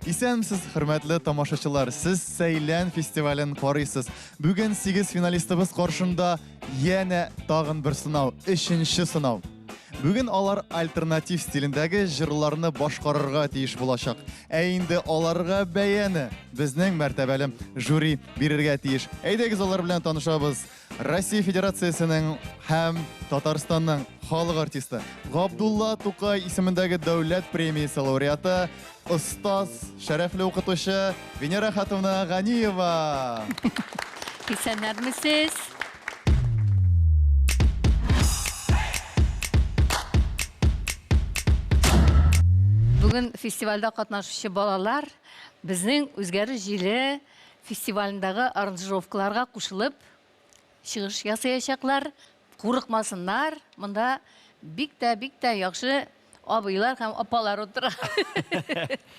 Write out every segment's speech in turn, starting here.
Исәнмесез, хөрмәтле тамашачылар! Сез Сәйлән фестивален карыйсыз. Бүген 8 финалистыбыз каршында янә тагын бер сынау, өченче сынау. Бүген алар альтернатив стилендәге җырларны башкарырга тиеш булачак. Ә инде аларга бәяне безнең мәртәбәле жюри бирергә тиеш. Әйдәгез алар белән танышабыз. Россия Федерациясенең һәм Татарстанның халык артисты, Габдулла Тукай исемендәге дәүләт премиясе лауреаты, остаз, шәрәфле укытучы Венера Хатовна Ганиева. Исәннәрмесез? Бүген фестивальдә катнашучы балалар безнең Үзгәреш җиле фестивалендагы аранжировкаларга кушылып чыгыш ясаячаклар. Курыкмасыннар, монда бик тә, бик тә яхшы абыйлар һәм апалар утыра.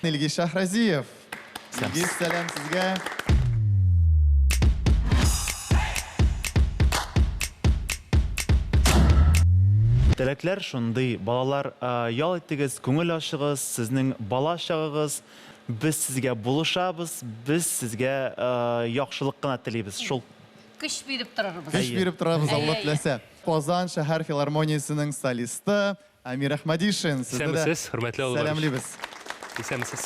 Илгиз Шаһразиев. Илгиз, сәлам сезгә. Теләкләр шундый, балалар, ял итегез, күңел ачыгыз, сезнең бала чагыгыз, Без сезгә булышабыз, без сезгә яхшылык кына телибез, шул. Көч биреп торырбыз. Көч биреп торабыз, Алла теләсә. Казан шәһәр филармониясенең солисты Әмир Әхмәдишин. Сезне дә Исәнмесез, хөрмәтле алып баручы. сәламлибез. Исәнмесез.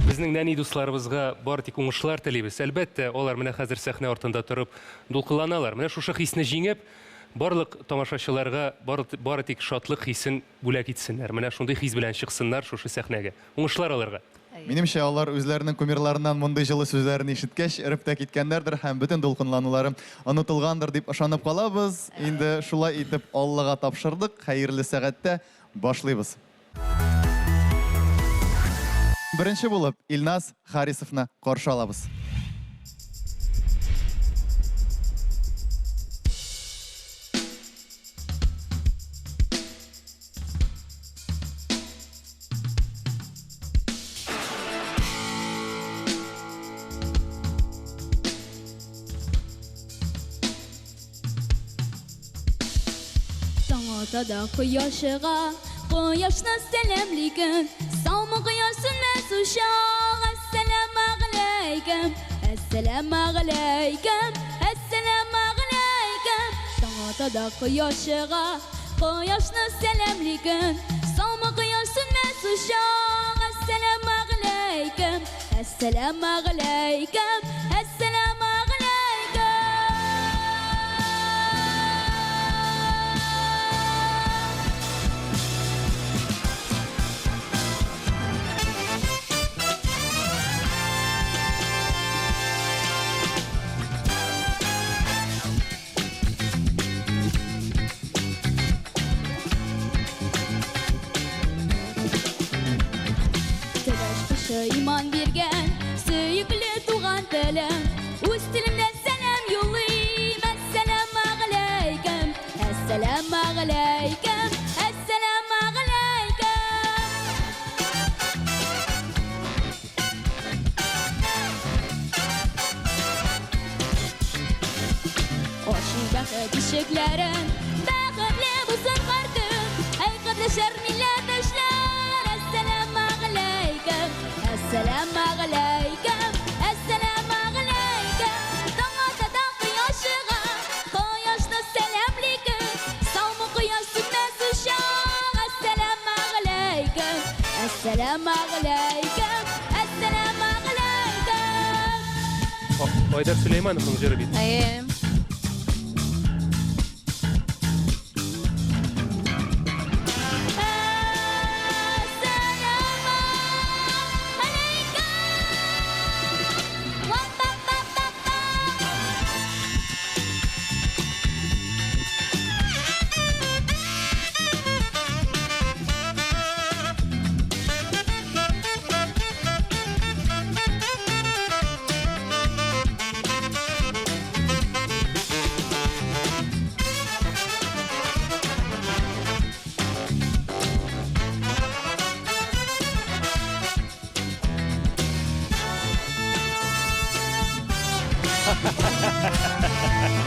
Безнең нәни дусларыбызга бары тик уңышлар телибез. Әлбәттә, алар менә хәзер сәхнә артында торып дулкынланалар. Менә шушы хисне җиңеп, Барлык тамашачыларга бары тик шатлык хисен бүләк итсеннәр. Менә шундый хис белән чыксыннар шушы сәхнәгә. Уңышлар аларга! Минемчә, алар үзләренең кумирларыннан мондый җылы сүзләрне ишеткәч, эреп тә киткәннәрдер һәм бөтен дулкынланулары онытылгандыр дип ышанып калабыз. Инде шулай итеп Аллага тапшырдык, хәерле сәгатьтә башлыйбыз. Беренче булып Илназ Харисовны каршы алабыз. Таң ата да кояш чыга, Кояшны сәламли көн. Саумы кояш сүнмәс учак, Әссәламәгаләйкем, әссәламәгаләйкем, әссәламәгаләйкем. Таң ата да кояш чыга, Кояшны сәламли көн. Саумы кояш сүнмәс учак, Әссәламәгаләйкем, Әссәламәгаләйкем, әссәламәгаләйкем. Тел ачкычы иман биргән, сөекле туган телем. Үз телемдә сәлам юллыйм, әссәламәгаләйкем, әссәламәгаләйкем, әссәламәгаләйкем. Ачыйк бәхет ишекләрен, бәхетле булсын һәр көн. Әй, кардәшләр, милләттәшләр, әссәламәгаләйкем, әссәламәгаләйкем, әссәламәгаләйкем. Таң ата да кояш чыга, кояшны сәламли көн. Саумы кояш сүнмәс учак, әссәламәгаләйкем, әссәламәгаләйкем, әссәламәгаләйкем. Айдар Сөләймановның җыры бит. Әйе. Әссәламәгаләйкем. Ва-па-па-па-па.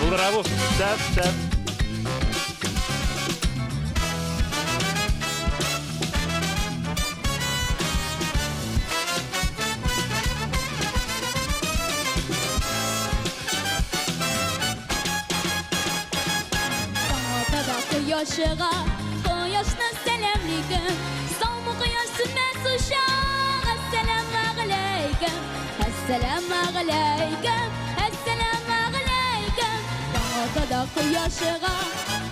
Булдыра бу. Шәп, шәп. кояш чыга, кояшны сәламликем. Саумы кояш, сүнмәс учак. Әссәламегаләйкем, әссәламегаләйкем, әссәламегаләйкем. Таң ата да кояш чыга,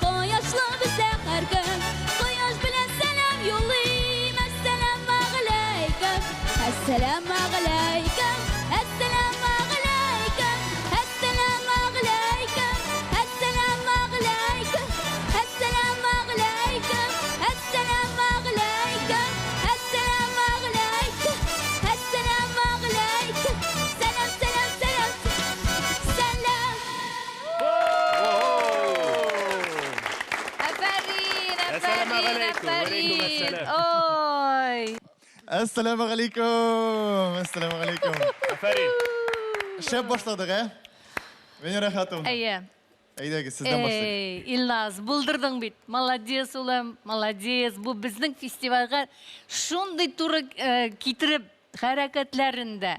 кояшлы бездә һәр көн. Кояш белән сәлам юллыйм. Әссәламегаләйкем, әссәламегаләйкем, әссәламегаләйкем, әссәламегаләйкем, әссәламегаләйкем, әссәламегаләйкем, әссәламегаләйкем, әссәламегаләйкем, әссәламегаләйкем. Сәлам, сәлам, сәлам, сәлам. Афәрин, афәрин, Әссәламегаләйкүм, афәрин. вәләйкүм әссәлам. Ой. Әссәламегаләйкүм! Әссәламегаләйкүм! Афәрин. Шәп башладык, ә? Венера Хатовна. Әйе. Әйдәгез, сездән башлыйк. Эй, Илназ, булдырдың бит. Молодец, улым, молодец. Бу безнең фестивальгә шундый туры китереп хәрәкәтләрен дә,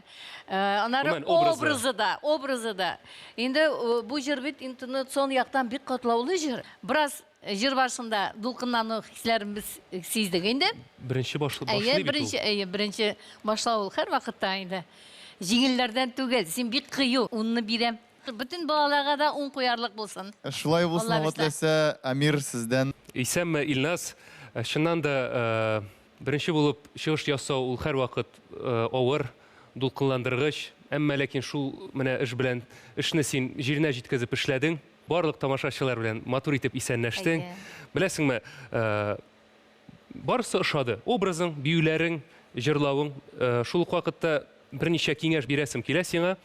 аннары Гомумән, образы. образы да, образы да. Инде бу җыр бит интонацион яктан бик катлаулы җыр. Бераз җыр башында дулкынлану хисләрен без сиздек инде. Беренче башлый Әйе, бит ул. беренче, әйе, беренче башлау ул һәрвакытта инде. Җиңелләрдән түгел, син бик кыю, унны бирәм. Бөтен балаларга да ун куярлык булсын. Шулай булсын, Алла Алла теләсә, Амир сездән. Исәнме, Илназ. Чыннан да, беренче булып чыгыш ясау ул һәрвакыт авыр, дулкынландыргыч. Әмма ләкин шул менә эш белән эшне син җиренә җиткезеп эшләдең. Барлык тамашачылар белән матур итеп исәнләштең. Әйе. Беләсеңме, барысы ошады. Образың, биюләрең, җырлавың. Шул ук вакытта берничә киңәш бирәсем килә сиңа.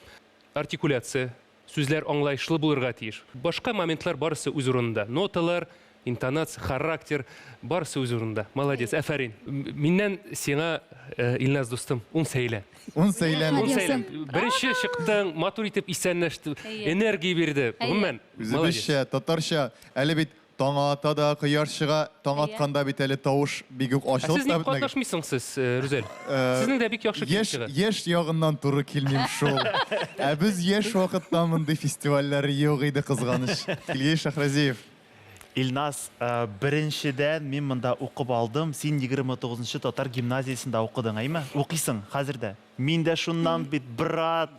Артикуляция, сүзләр аңлаешлы булырга тиеш. Башка моментлар барысы үз урынында. Ноталар, интонация, характер, барысы үз урынында. Молодец, афәрин. Миннән сиңа, Илназ дустым, ун сәйлән. Ун сәйлән. Ун сәйлән. Беренче чыктың, матур итеп исәнләште, Әйе. энергия бирде. Әйе. Гомумән, молодец. Үзебезчә, татарча. Әле бит таң ата да, кояш чыга, таң Әйе. атканда бит әле тавыш бик үк Ә ачылып сез та ник бетмәгән. катнашмыйсың сез, Рүзәл? Сезнең дә бик яхшы килеп Яшь, чыга. яшь ягыннан туры килмим шул. Ә без яшь вакытта мондый фестивальләр юк иде, кызганыч. Илгиз Шахразиев. Илназ, беренчедән мин монда укып алдым. Син 29 татар гимназиясендә укыдың, әйме? Укыйсың хәзер дә. Мин дә шуннан бит, брат.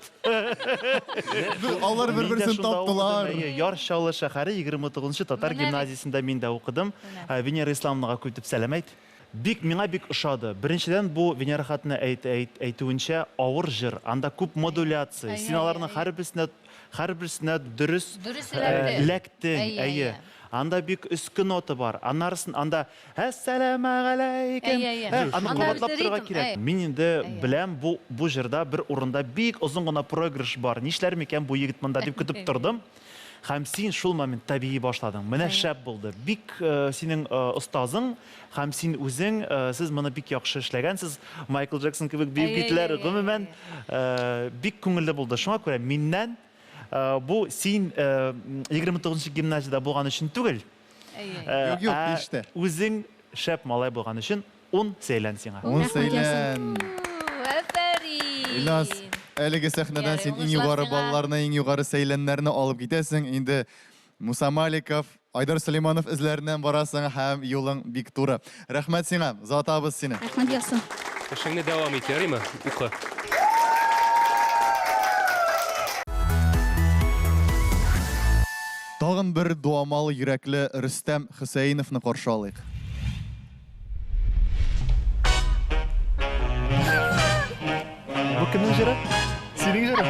Алар Мин дә бер-берсен шунда таптылар. укыдым, әйе. Яр Чаллы шәһәре 29 татар Менә бит. гимназиясендә мин дә укыдым. Менә. Венера Исламовнага күп итеп сәлам әйт. Бик миңа бик ошады. Беренчедән бу Венера хатыны әйт, әйт, әйтүенчә авыр җыр. Анда күп модуляция. Әйе, Син аларның әйе. һәрберсенә һәрберсенә дөрес Дөрес эләкте. эләктең. Әйе, Әйе. әйе. Анда бик өске нота бар. Анарысын анда әссәламегаләйкем. Әйе, әйе. Аны Анда кабатлап бит торырга ритм, кирәк. әйе. Мин инде Әйе. беләм, бу бу җырда бер урында бик озын гына проигрыш бар. Нишләр микән бу егет монда дип көтеп тордым. Һәм син шул моментта бии башладың. Менә шәп булды. Бик синең остазың һәм син үзең, сез моны бик яхшы эшләгәнсез. Майкл Джексон кебек биеп Әйе, киттеләр. әйе, әйе, Гомумән, бик күңелле булды. Шуңа күрә миннән бу син 29 гимназиядә булган өчен түгел. Әйе. Юк, юк, Ә иште. Үзең шәп малай булган өчен ун сәйлән сиңа. Ун Рәхмәт, сәйлән. Афәрин. Илназ, әлеге сәхнәдән Ярый, син иң уңышлар югары сиңа. балларны, иң югары сәйләннәрне алып китәсең. Инде Муса Маликов, Айдар Сулейманов эзләреннән барасың һәм юлың бик туры. Рәхмәт сиңа, озатабыз сине. Рәхмәт яусын. Эшеңне дәвам ит, ярыймы? Укы. Тагын бер дуамал йөрәкле Рөстәм Хөсәеновны каршы алыйк. Бу кемнең җыры? Синең җырың.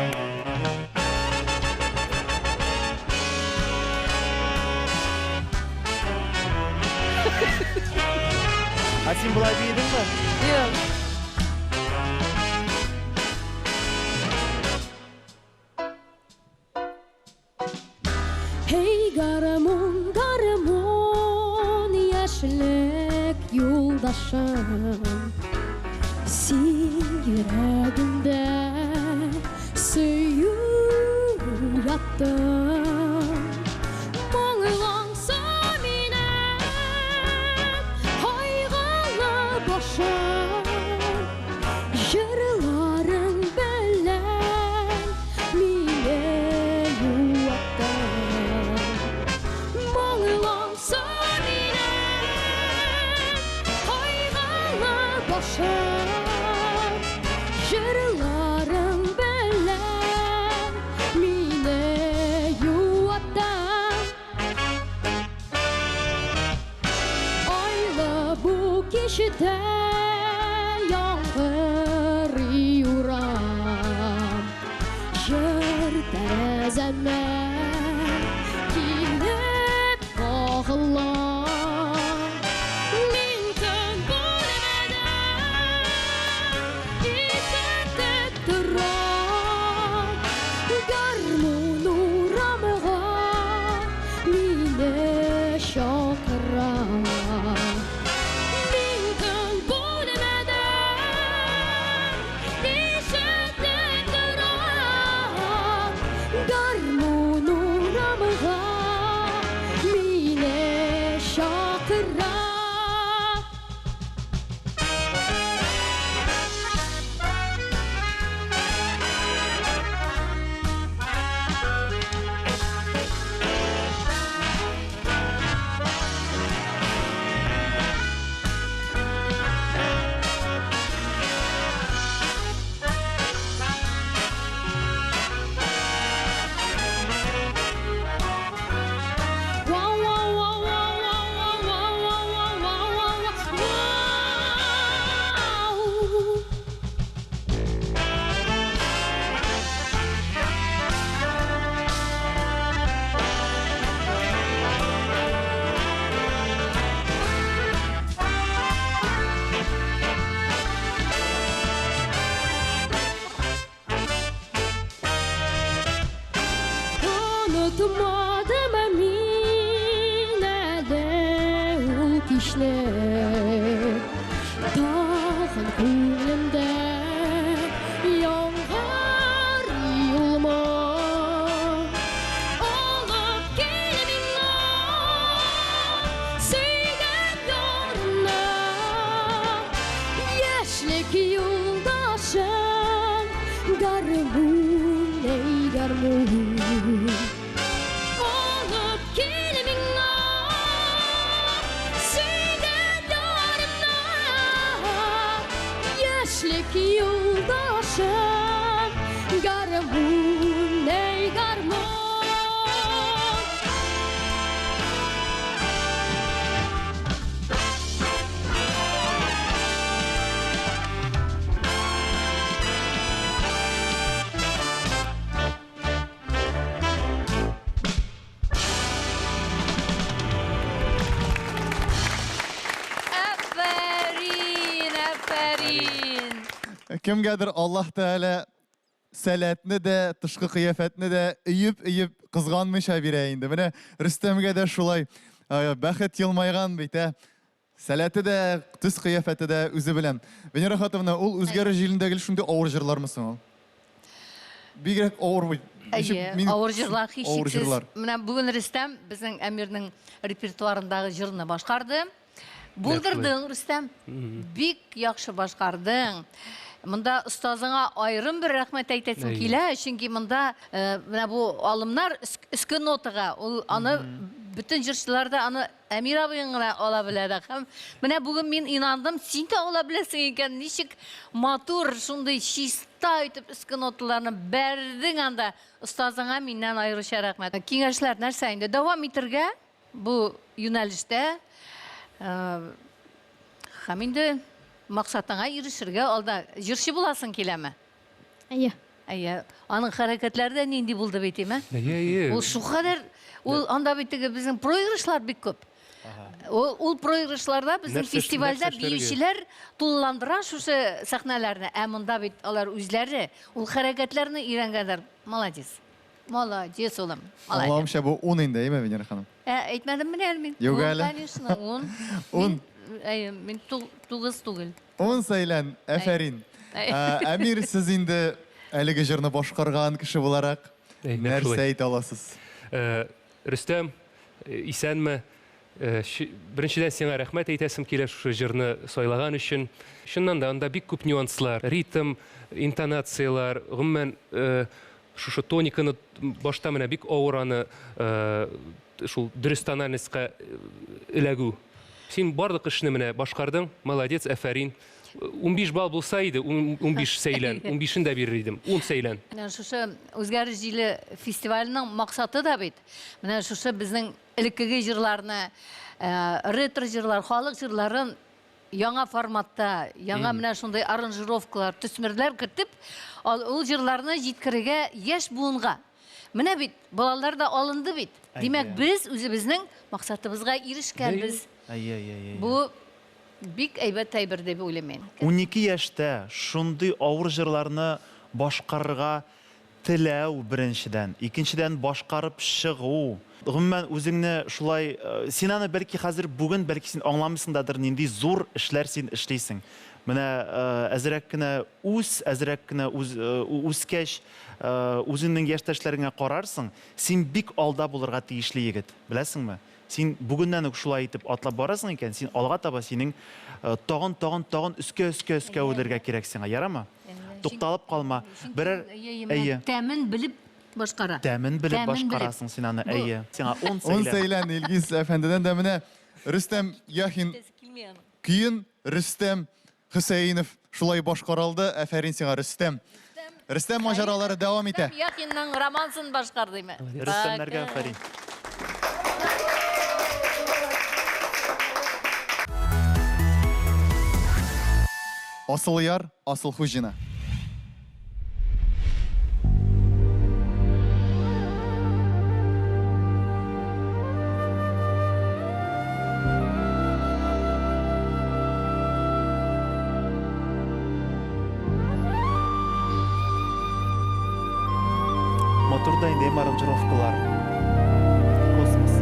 Ә син болай биедеңме? Юк. Hey гармун, гармун, яшьлек юлдашым. Син йөрәгемдә сөю яттың. Моңланса минем кайгылы башым. Җырларың белән мине юаттың. Моңланса минем кояшым, җырларың белән мине юата. Айлы бу кичтә яңгырый урам. Җыр тәрәзәмә килеп кагыла. Мин төн бүлмәдә ишетеп торам. Гармун урамга мине чакыра. Мин төн бүлмәдә ишетеп торам. Гармун урамга мине чакыра. Wow, wow, wow, wow, wow, wow, wow, wow, wow, wow, wow, wow. Онытмадым мин әле ул кичне. Тагын күңелемдә яңгырый ул моң. Алып кил миңа сөйгән ярымны, яшьлек юлдашым, гармун, эй, гармун. Алып кил миңа сөйгән ярымны, яшьлек юлдашым, гармун, эй, гармун. Афәрин, афәрин. Кемгәдер Аллаһ Тәгалә сәләтне дә, тышкы кыяфәтне дә өеп-өеп кызганмыйча бирә инде. Менә Рөстәмгә дә шулай бәхет елмайган бит, ә. Сәләте дә, төс кыяфәте дә үзе белән. Венера Хатовна, ул үзгәреш җилендә гел шундый авыр җырлармы соң ул? Бигрәк авыр бит. Әйе, Ничек мин- авыр җырлар Авыр һичшиксез. җырлар. Менә бүген Рөстәм безнең Әмирнең репертуарындагы җырны башкарды. Булдырдың, Рөстәм. Бик яхшы башкардың. Монда остазыңа аерым бер рәхмәт әйтәсем Әйе. килә, чөнки монда э, менә бу алымнар өске нотага, ул аны бөтен җырчылар да аны Әмир абыең гына ала белә дә. Һәм менә бүген мин инандым, син дә ала беләсең икән, ничек матур, шундый чиста итеп өске ноталарны бәрдең анда. Остазыңа миннән аеруча рәхмәт. Киңәшләр нәрсә инде? Дәвам итергә бу юнәлештә. Э, Һәм инде максатыңа ирешергә алда җырчы буласың киләме? Әйе. Әйе, аның хәрәкәтләре дә нинди булды бит, име? Әйе, әйе. Ул шулкадәр, ул анда бит теге безнең проигрышлар бик күп. Ул, ул проигрышларда безнең Нәрсә эш- фестивальдә нәрсә эшләргә? биючеләр тулыландыра шушы сәхнәләрне. Ә монда бит алар үзләре ул хәрәкәтләрне өйрәнгәннәр. Молодец. Молодец, улым. Молодец. Аңлавымча бу 10 инде, әйме, Венера ханым? Ә, әйтмәдем менә әле мин. Юк Ун, әле. Конечно, ун. Ун. Мин, әйе, мин тугыз түгел. 10 Сәйлән, әфәрин. Әй. Ә, Әмир, сез инде әлеге җырны башкарган кеше буларак Әй, нәкъ нәрсә шулай. әйтә аласыз? Э, Рөстәм, э, исәнме? Э, Беренчедән сиңа рәхмәт әйтәсем килә шушы җырны сайлаган өчен. Чыннан да анда бик күп нюанслар, ритм, интонацияләр, гомумән, э, шушы тониканы башта менә бик авыр аны э, шул дөрес тональностька э, эләгү. Син барлык эшне менә башкардың, молодец, әфәрин. 15 балл булса иде, 15 сәйлән, 15-ен дә бирер идем. 10 сәйлән. Менә шушы Үзгәреш җиле фестиваленең максаты да бит. Менә шушы безнең элеккеге җырларны, ретро җырлар, халык җырларын яңа форматта, яңа менә шундый аранжировкалар, төсмерләр кертеп, ул җырларны җиткерергә яшь буынга. Менә бит балалар да алынды бит. Димәк, без үзебезнең максатыбызга ирешкәнбез. Әйе, әйе, әйе. Бу бик әйбәт әйбер дип уйлыйм мин. 12 яшьтә шундый авыр җырларны башкарырга теләү беренчедән, икенчедән башкарып чыгу. Гомумән, үзеңне шулай, син аны бәлки хәзер бүген бәлки син аңламыйсың дадыр, нинди зур эшләр син эшлисең. Менә әзрәк кенә үс, әзрәк кенә үскәч, үзеңнең яшьтәшләреңә карарсың, син бик алда булырга тиешле егет, беләсеңме? Син бүгеннән үк шулай итеп атлап барасың икән, син алга таба синең тагын, тагын, тагын өскә, өскә, өскә үрелергә кирәк сиңа, ярамы? Тукталып калма. Берәр, әйе. Тәмен белеп башкара. Тәмен белеп башкарасың син аны, әйе. Сиңа 10 сәйлән. 10 сәйлән, Илгиз әфәндедән дә менә Рөстәм Яхин көен Рөстәм Хөсәенов шулай башкаралды. Әфәрин сиңа, Рөстәм. Рөстәм маҗаралары дәвам итә. Рөстәм Яхинның романсын башкар димә. Рөстәмнәргә афәрин. Асылъяр Асылхуҗина. Матур да инде аранжировкалар. Космос.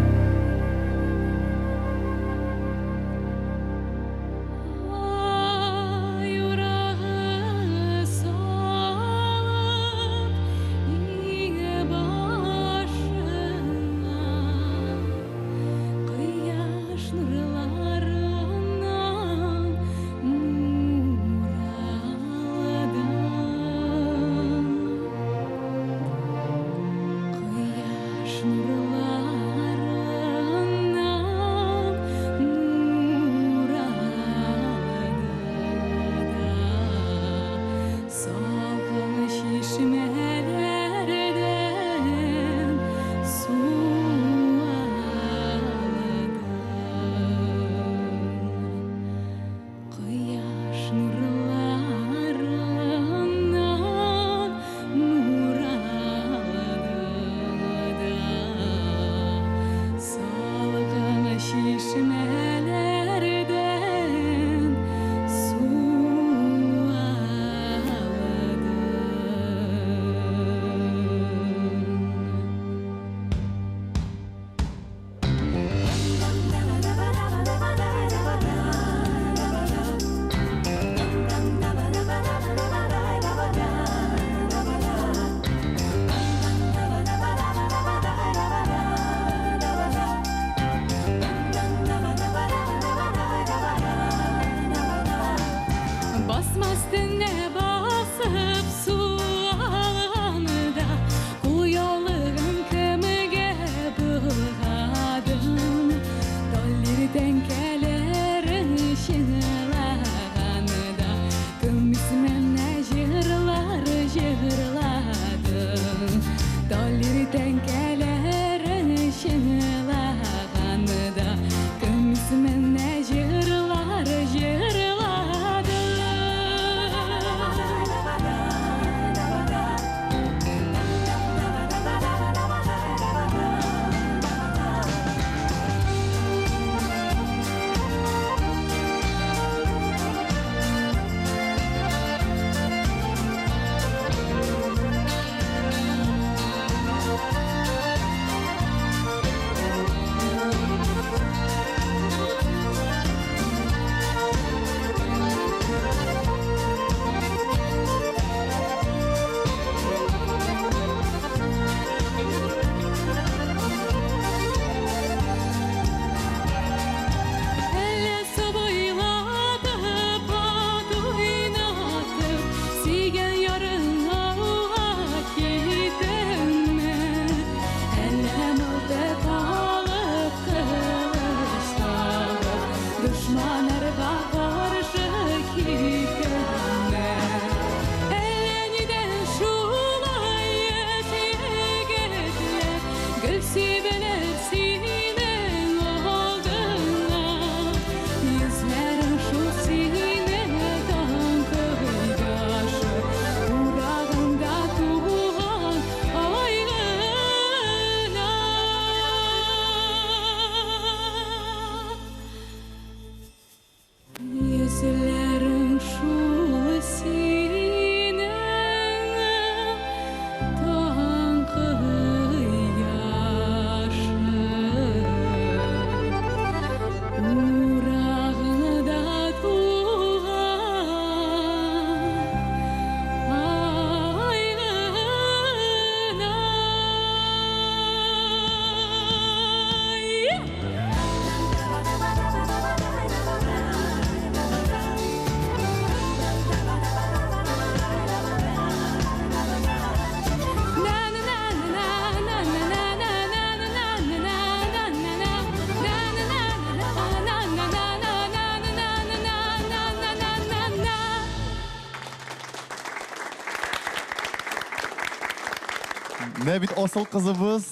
Менә бит асыл кызыбыз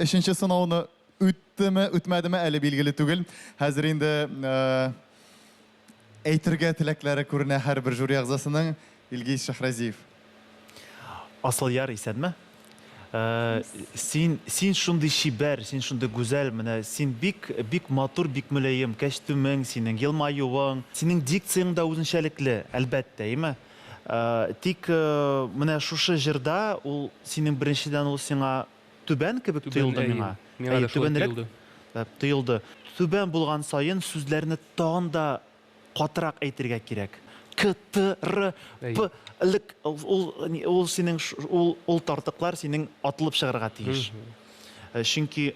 өченче сынауны үттеме, үтмәдеме әле билгеле түгел. Хәзер инде әйтергә теләкләре күренә һәрбер жюри әгъзасының. Илгиз Шәһрәзиев. Асылъяр, исәнме? Син, син шундый чибәр, син шундый гүзәл, менә син бик, бик матур, бик мөлаем, кәчтүмең синең, елмаюың, синең дикцияң дә үзенчәлекле, әлбәттә, әйеме? Тик менә шушы җырда ул синең беренчедән ул сиңа түбән кебек тоелды миңа. Миңа да шулай тоелды. Тоелды. Түбән булган саен сүзләрне тагын да катырак әйтергә кирәк. К, Т, Р, П, Л, К, ул, ул синең, ул, ул тартыклар синең атылып чыгарга тиеш. Чөнки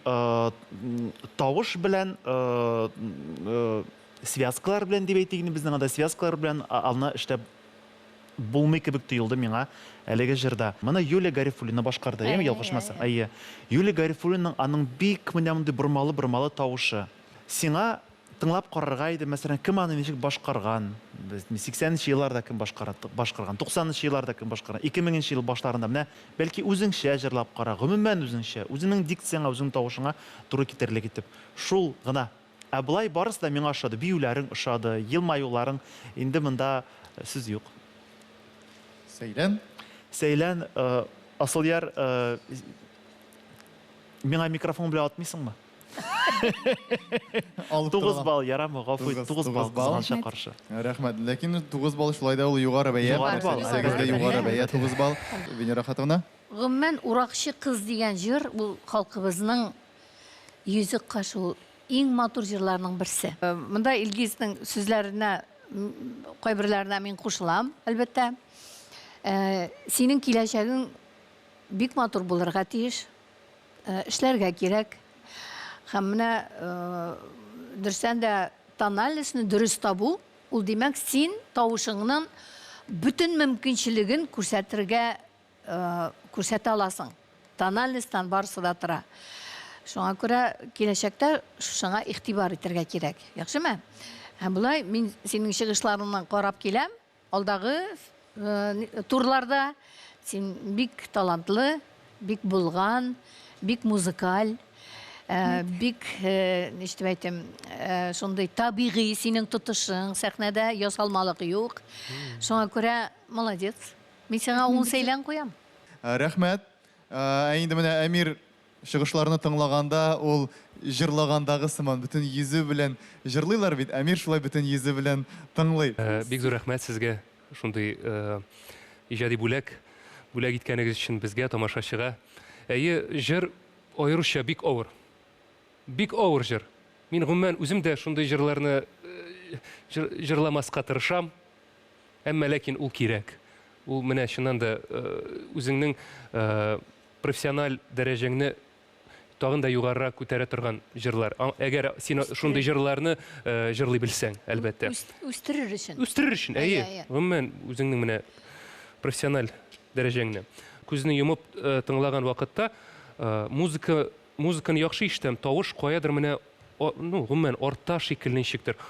тавыш белән, связкалар белән дип әйтик инде, безнең анда связкалар белән аны эшләп булмый кебек тоелды миңа әлеге җырда. Моны Юлия Гарифуллина башкарды, әйеме, ялгышмасам? Әйе. Юлия Гарифуллинаның аның бик менә мондый бормалы-бормалы тавышы. Сиңа тыңлап карарга иде, мәсәлән, кем аны ничек башкарган? Без 80 нче елларда кем башкара, башкарган, 90 нчы елларда кем башкарган, 2000 нче ел башларында. Менә бәлки үзеңчә җырлап кара, гомумән үзеңчә, үзеңнең дикцияңә, үзеңнең тавышыңа туры китерерлек итеп. Шул гына. Ә болай барысы да миңа ошады. Биюләрең ошады, елмаюларың. Инде монда сүз юк. Сәйлән? Сәйлән, Асылъяр, миңа микрофон белән атмыйсыңмы? Алып 9 балл ярамы, гафу ит, 9 балл кызганычка каршы. Рәхмәт. Ләкин 9 балл шулай да ул югары бәя. Югары балл. Дисәгез дә югары бәя 9 балл. Венера Хатовна. Гомумән, Уракчы кыз дигән җыр ул халкыбызның йөзек кашы, ул иң матур җырларның берсе. Монда Илгизнең сүзләренә кайберләренә мин кушылам, әлбәттә. Синең киләчәгең бик матур булырга тиеш. Эшләргә кирәк. Һәм менә дөрестән дә тональностьны дөрес табу, ул димәк, син тавышыңның бөтен мөмкинчелеген күрсәтергә күрсәтә аласың. Тональностьтан барысы да тора. Шуңа күрә киләчәктә шушыңа игътибар итәргә кирәк. Яхшымы? Һәм болай мин синең чыгышларыңнан карап киләм. Алдагы турларда син бик талантлы, бик булган, бик музыкаль, бик, ничек дип әйтим, шундый табигый синең тотышың, сәхнәдә ясалмалык юк. Шуңа күрә молодец. Мин сиңа ун сәйлән куям. Рәхмәт. Ә инде менә Әмир Чыгышларны тыңлаганда ул җырлагандагы сыман бөтен йөзе белән җырлыйлар бит, Әмир шулай бөтен йөзе белән тыңлый. Бик зур рәхмәт сезгә шундый иҗади бүләк бүләк иткәнегез өчен безгә, тамашачыга. Әйе, җыр аеруча бик авыр. Бик авыр җыр. Мин гомумән үзем дә шундый җырларны җырламаска тырышам. Әмма ләкин ул кирәк. Ул менә чыннан да үзеңнең профессиональ дәрәҗәңне тагын да югарырак күтәрә торган җырлар. Әгәр син шундый җырларны җырлый белсәң, әлбәттә. Үстерер өчен. Үстерер өчен, әйе. Гомумән, үзеңнең менә профессиональ дәрәҗәңне. Күзне йомып тыңлаган вакытта музыка, музыканы яхшы ишетәм, тавыш каядыр менә, ну, гомумән, артта шикелле ничектер.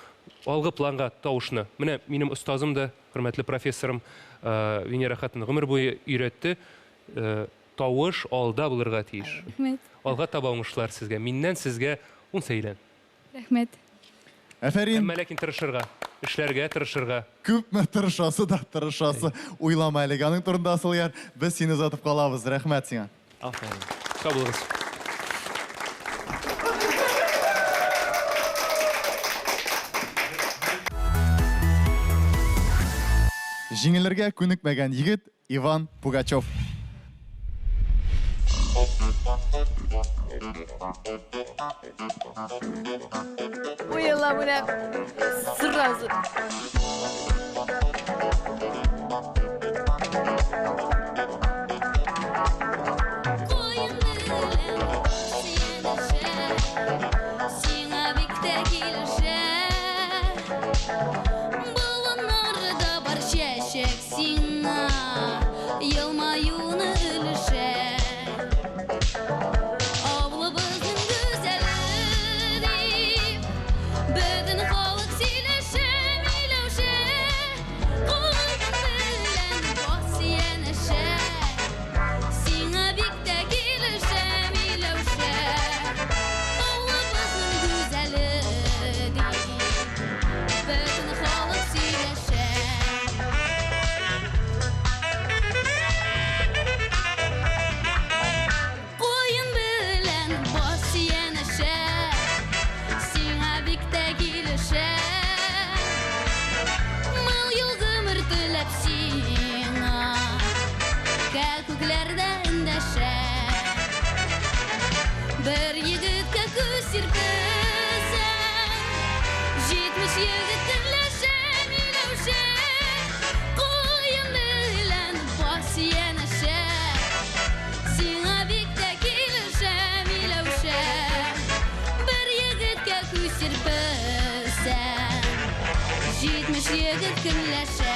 Алгы планга тавышны. Менә минем остазым да, хөрмәтле профессорым Венера хатын гомер буе өйрәтте. Тавыш алда булырга тиеш. Рәхмәт. Алга таба уңышлар сезгә. Миннән сезгә ун сәйлән. Рәхмәт. Афәрин. Әмма ләкин тырышырга, эшләргә тырышырга. Күпме тырышасы да тырышасы. Уйлама әлегә аның турында, Асылъяр. Без сине озатып калабыз. Рәхмәт сиңа. Афәрин. Сау булыгыз. Җиңелергә күнекмәгән егет Иван Пугачев. Уела менә сразу. Сиңа бик тә килешә. Болыннарда бар чәчәк сиңа елмаюны өлешә. Авылыбызның гүзәле дип, бөтен халык сөйләшә, Миләүшә. күз сирпесә, 70 егет көнләшә.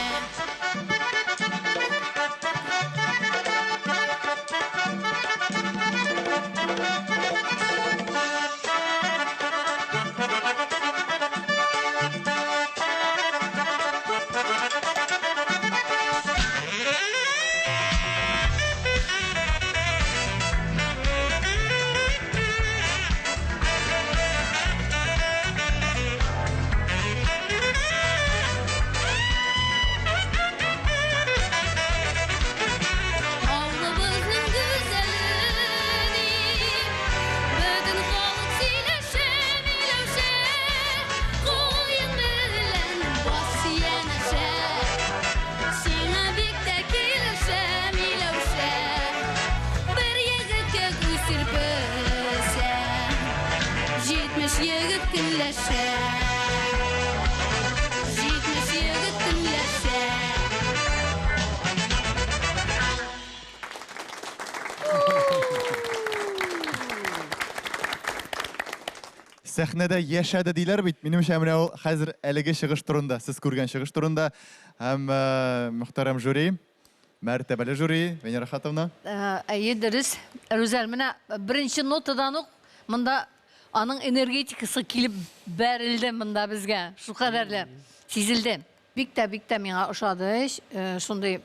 Авылыбызның гүзәле дип, бөтен халык сөйләшә, Миләүшә. Куен белән бас янәшә, сиңа бик тә килешә, Миләүшә. Бер егеткә күз сирпесә, 70 егет көнләшә. 70 егет көнләшә. Сәхнәдә яшәде диләр бит. Минемчә, менә ул хәзер әлеге чыгыш турында, сез күргән чыгыш турында. Һәм мөхтәрәм жюри, мәртәбәле жюри, Венера Хатовна. Әйе, дөрес. Рүзәл, менә беренче нотадан ук монда аның энергетикасы килеп бәрелде монда безгә. Шул кадәрле сизелде. Бик тә, бик тә миңа ошады. Шундый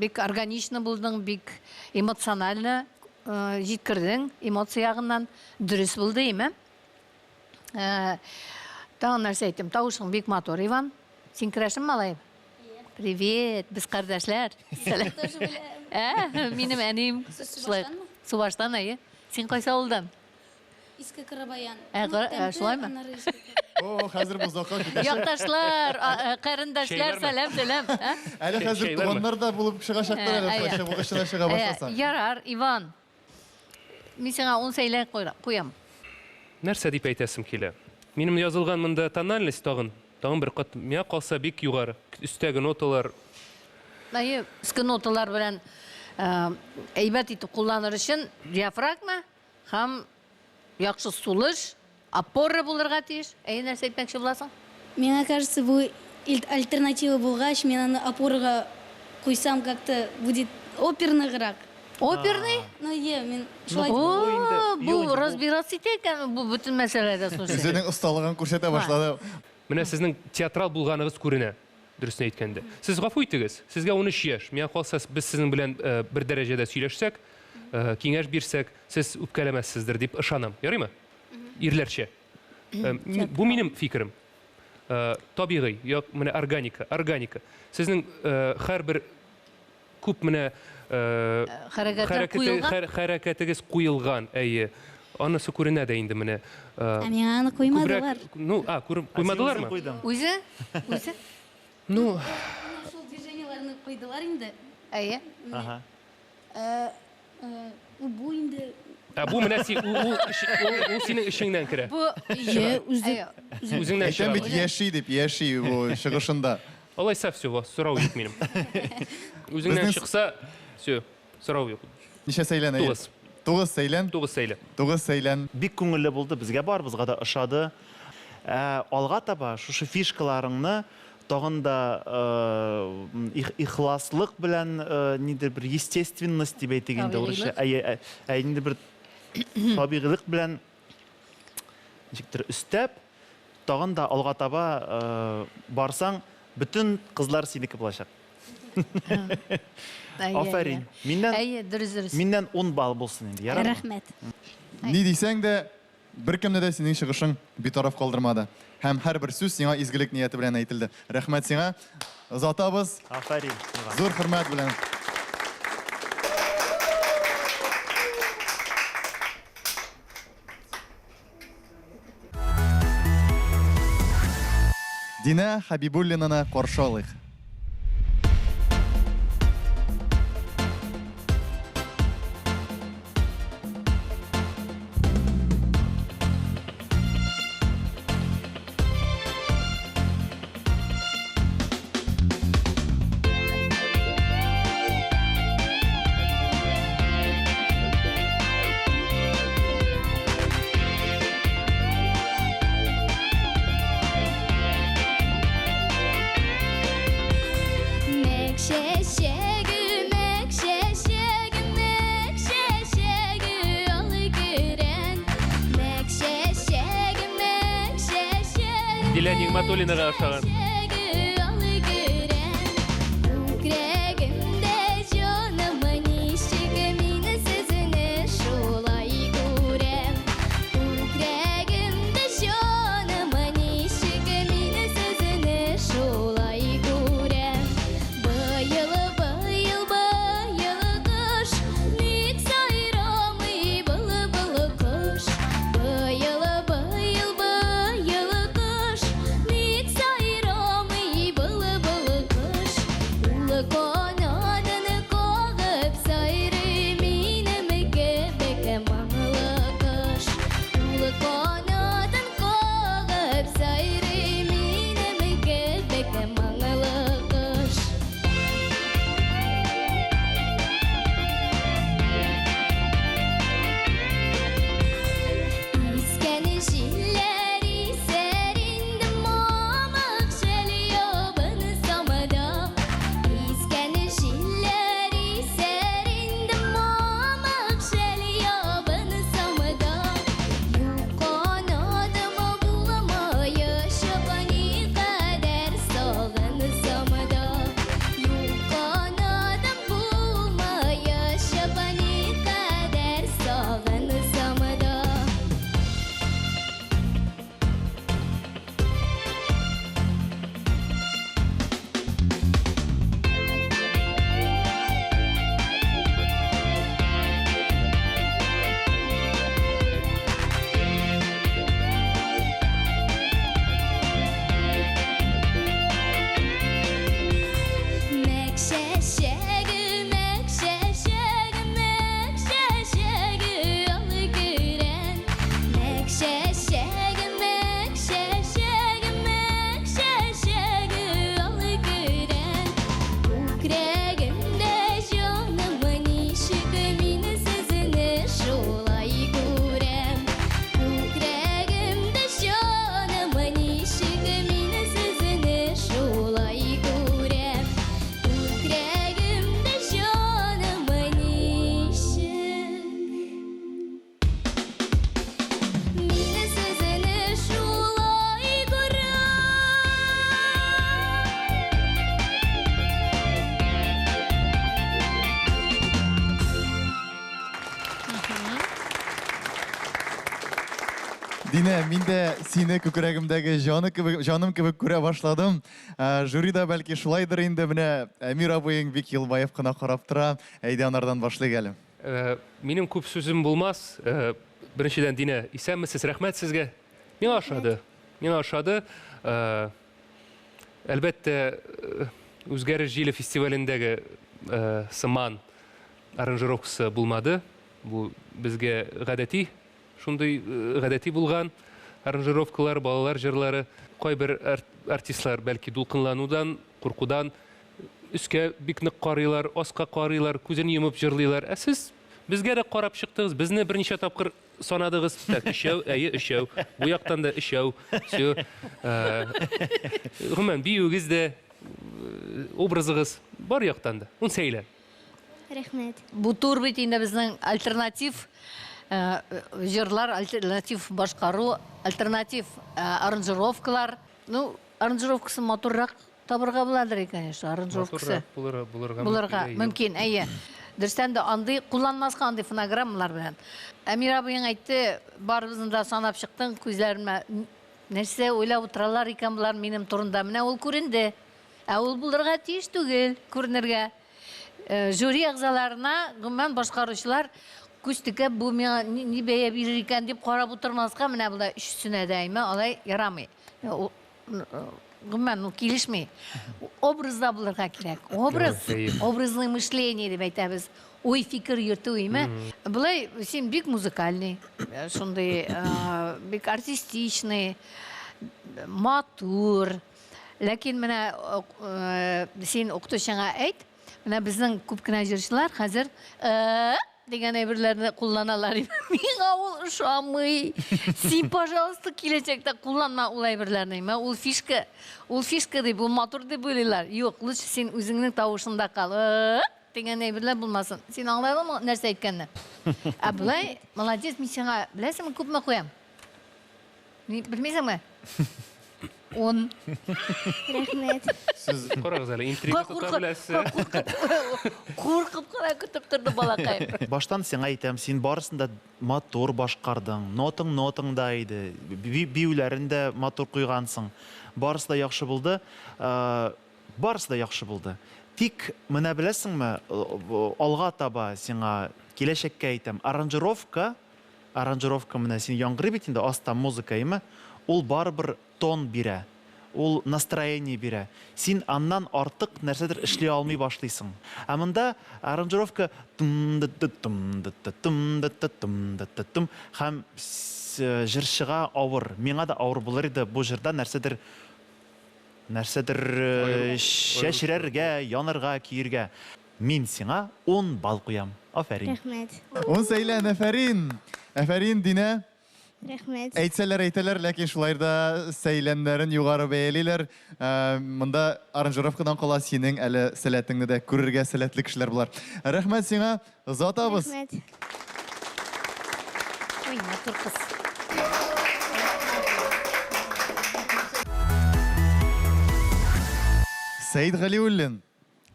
бик органично булдың, бик эмоционально җиткердең, эмоция ягыннан дөрес булды, име? Тагын нәрсә әйтим, тавышың бик матур, Иван. Син керәшен малае? Привет, без кардәшләр. Сәлам. Тоже беләм. Ә, минем әнием. Сез Шулай. Субаштанмы? Субаштан, әйе. Син кайсы авылдан? Иске Карабаян. Ә, Ну, ә, Тәмте, шулаймы? аннары Иске Карабаян. О, хәзер бу озакка китә. Якташлар, карендәшләр, Чәйләрме? сәлам, сәлам. Ә? Әле хәзер Чәйләрме? туганнар да булып чыгачаклар әле, Ә, шулай чыгу эченә чыга башласа. Ярар, Иван. Мин сиңа 10 сәйлән куям. Нәрсә дип әйтәсем килә? Минем язылган монда тональность тагын, тагын бер кат миңа калса бик югары. Өстәге ноталар. Әйе, өске ноталар белән әйбәт итеп кулланыр өчен диафрагма һәм яхшы сулыш, опора булырга тиеш. Әйе, нәрсә әйтмәкче буласың? Миңа кажется, бу альтернатива булгач, мин аны опорага куйсам, как-то будет оперныйрак. Оперный? Ну, е, мин шулай О, инде, бу юк инде, бу- разбираться итә икән бу бөтен мәсьәләдә, слушай. Үзенең осталыгын күрсәтә башлады. Менә сезнең театрал булганыгыз күренә, дөресен әйткәндә. Сез гафу итегез, сезгә 13 яшь. Миңа калса, без сезнең белән бер дәрәҗәдә сөйләшсәк, киңәш бирсәк, сез үпкәләмәссездер дип ышанам. Ярыймы? Ирләрчә. Бу минем фикерем. Табигый, як менә органика, органика. Сезнең һәрбер күп менә Хәрәкәтләр куелган? Хәрәкәтегез куелган, әйе. Анысы күренә дә инде менә. Ә миңа аны куймадылар. Күбрәк, ну, а, күреп куймадылармы? Үзе? Үзе? Ну, Менә шул движениеләрне куйдылар инде. Әйе. Ага. Бу инде Ә бу менә си, ул синең эчеңнән керә. Бу Е, үзе. Әйе. Үзеңнән Әйтәм чыга. бит, яши дип, яши бу чыгышында. Алайса все, сорау юк минем. Үзеңнән Безнең чыкса, все, сорау юк. Ничә сәйлән? Әйе? 9. 9 сәйлән. 9 сәйлән. 9 сәйлән. Бик күңелле булды, безгә барыбызга да ошады. Алга таба шушы фишкаларыңны тагын да ихласлык белән, нидер бер естественность дип әйтик инде урысча. Табигыйлык. Әйе, инде бер табигыйлык белән ничектер өстәп, тагын да алга таба барсаң, бөтен кызлар синеке булачак. Әйе, Афәрин. әйе. Миннән Әйе, дөрес, дөрес. Миннән 10 балл булсын инде, ярармы? Рәхмәт. Ни дисәң дә, беркемне дә синең чыгышың битараф калдырмады. Һәм һәрбер сүз сиңа изгелек нияте белән әйтелде. Рәхмәт сиңа. Озатабыз. Афәрин. Зур хөрмәт белән. Динә Хабибуллинаны каршы алыйк. Дилә Нигъмәтуллинага ошаган. Күкрәгемдә җаным ничек мин сезне шулай күрәм. Күкрәгемдә җаным ничек мин сезне шулай күрәм. Быел, быел, быел кыш, ник сайрамый былбыл кош? Быел, быел, быел кыш, ник сайрамый былбыл кош? Ул канатын кагып сайрый минем кебек моңлы кош. Ул канатын кагып сайрый минем кебек моңлы кош. Искән җилләр исәр инде мамык шәл ябынсам да. Искән җилләр исәр инде мамык шәл ябынсам да. Юк канатым булмаячак никадәр сагынсам да. Юк канатым булмаячак никадәр сагынсам да. Мәк чәчәге, мәк чәчәге, мәк чәчәге ал көрән. Мәк чәчәге, мәк чәчәге, мәк чәчәге ал көрән. Күкрәгемдә җаным ничек мин сезне шулай күрәм. Күкрәгемдә җаным ничек мин сезне шулай күрәм. Күкрәгемдә җаным ничек мин сезне шулай күрәм. Динә, мин дә сине күкрәгемдәге җаны кебек, җаным кебек күрә башладым. Ә, Жюри да бәлки шулайдыр инде. Менә Әмир абыең бик елмаеп кына карап тора. Әйдә анардан башлыйк әле. Э, Минем күп сүзем булмас. Э, Беренчедән, Динә, исәнмесез, рәхмәт сезгә. Миңа ошады. Миңа ошады. Э, Әлбәттә, э, Үзгәреш җиле фестивалендәге э, сыман аранжировкасы булмады. Бу безгә гадәти, шундый э, гадәти булган аранжировкалар, балалар җырлары. Кайбер артистлар бәлки дулкынланудан, куркудан өскә бик нык карыйлар, аска карыйлар, күзен йомып җырлыйлар. Ә сез безгә дә карап чыктыгыз, безне берничә тапкыр санадыгыз. Так, өчәү, әйе, өчәү. Бу яктан да өчәү. Всё. Гомумән, биюегез дә, образыгыз бар яктан да. Ун сәйлән. Рәхмәт. Бу тур бит инде безнең альтернатив җырлар, альтернатив башкару, альтернатив аранжировкалар. Ну, аранжировкасын матуррак табырга буладыр, конечно, аранжировкасы. Матуррак булырга, Булырга мөмкин, әйе. Дөрестән дә андый кулланмаска андый фонограммалар белән. Әмир абыең әйтте, барыбызны да санап чыктың, күзләремә нәрсә уйлап утыралар икән болар минем турында. Менә ул күренде. Ә ул булырга тиеш түгел, күренергә. Жюри әгъзаларына, гомумән башкаручылар күз текәп, бу миңа ни бәя бирер икән дип карап утырмаска, менә болай өчесенә дә, әйме, алай ярамый. Гомумән, ул килешми. Образда булырга кирәк. Образ, образное мышление дип әйтәбез. Уй, фикер йөртү, име. Болай син бик музыкальный, шундый бик артистичный, матур. Ләкин менә син укытучыңа әйт, менә безнең күп кенә җырчылар хәзер дигән әйберләрне кулланалар. Миңа ул ошамый. Син, пожалуйста, киләчәктә кулланма ул әйберләрне. Мә ул фишка, ул фишка дип, ул матур дип уйлыйлар. Юк, лучше син үзеңнең тавышыңда кал. Дигән әйберләр булмасын. Син аңладыңмы нәрсә әйткәнне? Ә болай, молодец, мин сиңа, беләсеңме, күпме куям? Ни, белмисеңме? Ун. Рәхмәт. Сез Карагыз әле, интрига тота беләсез. Куркып кына көтеп торды балакай. Баштан сиңа әйтәм, син барысын да матур башкардың. Нотаң нотаңда иде. Биюләрен дә матур куйгансың. Барысы да яхшы булды. Барысы да яхшы булды. Тик менә беләсеңме, алга таба сиңа киләчәккә әйтәм, аранжировка, аранжировка менә син яңгырый бит инде аста музыка, әйме? Ул барыбер тон бирә, ул настроение бирә. Син аннан артык нәрсәдер эшли алмый башлыйсың. Ә монда аранжировка тум да та тум да та тум да та тум да та тум һәм җырчыга авыр, миңа да авыр булыр иде бу җырда нәрсәдер нәрсәдер чәчрәргә, янырга, көергә. Мин сиңа 10 балл куям. Афәрин. Рәхмәт. Ун Сәйлән, афәрин! Афәрин, Динә. Рәхмәт. Әйтсәләр әйтәләр, ләкин шулай да сәйләннәрен югары бәялиләр. Э, монда аранжировкадан кала синең әле сәләтеңне дә күрергә сәләтле кешеләр болар. Рәхмәт сиңа, озатабыз. Рәхмәт. Ой, матур кыз. Сәид Галиуллин.